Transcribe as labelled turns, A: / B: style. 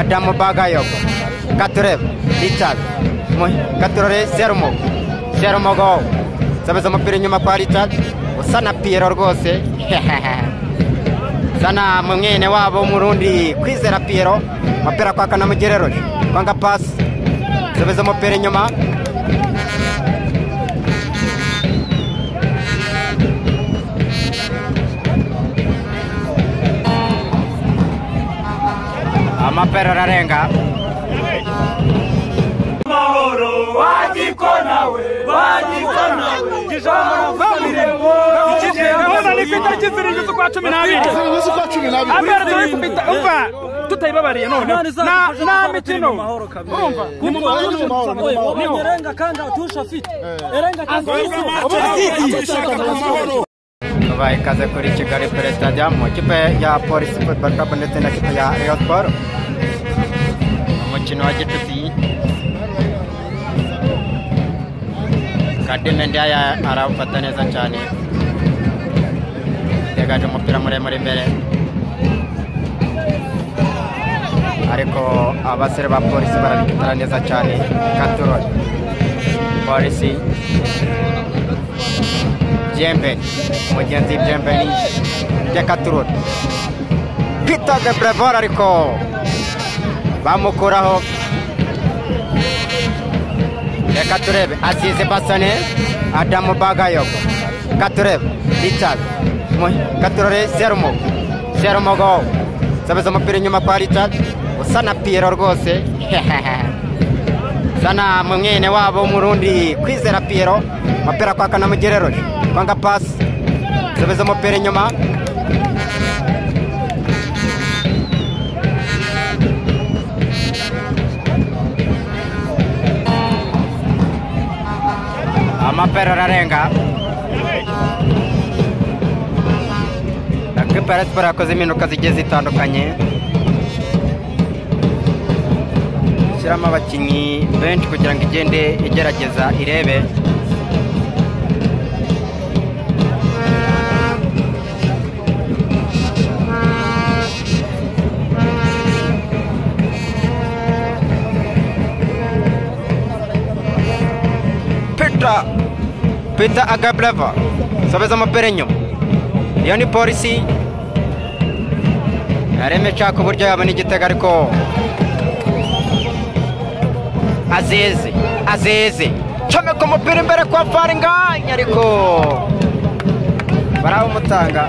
A: Adamu Bagayogo Katurebe Richard Katurore Serumogo Serumogo sabeza umupira inyuma kwa Richard usa na Pierre rwose sana mwene wabo Murundi Kwizera Pierre mapera kwa Kanamugire Roger kwanga pass sabeza umupira inyuma amapera ararenga
B: tutayibabariye none na mikino urumva
A: tubaye ikaze kuri Kigali Pele Stadium mu kipe ya Police Football Club ndetse na kipe ya Rayon Sports umukino wa gicuti Kadime Ndiaye arawufata neza cyane yegaje umupira muremure imbere ariko abasore ba polisi barabikora neza cyane Katurore polisi Jembe mugenzi Jembe ni Katurore Peter de Brevor ariko bamukuraho reka turebe Azize Basane Adamu Bagayogo Katurebe Richard Katurore Serumogo Serumogo sabeza umupira inyuma kwa Richard usa na Pierre rwose sana mwene wabo Murundi Kwizera Pierre mapera kwa Kanamugire Roger kwanga pass sabeza umupira inyuma amapera ararenga Ekipe ya Sport yakoze impinduka zigiye zitandukanye ishyiramo abakinnyi benshi kugira ngo igende igerageza irebe Peter Agableva sabeza umupira inyuma iyo ni polisi yaremye nshaka uburyo yabona igitego ariko Azizi Azizi comeka umupira imbere kwa Faringanya ariko barawumutanga.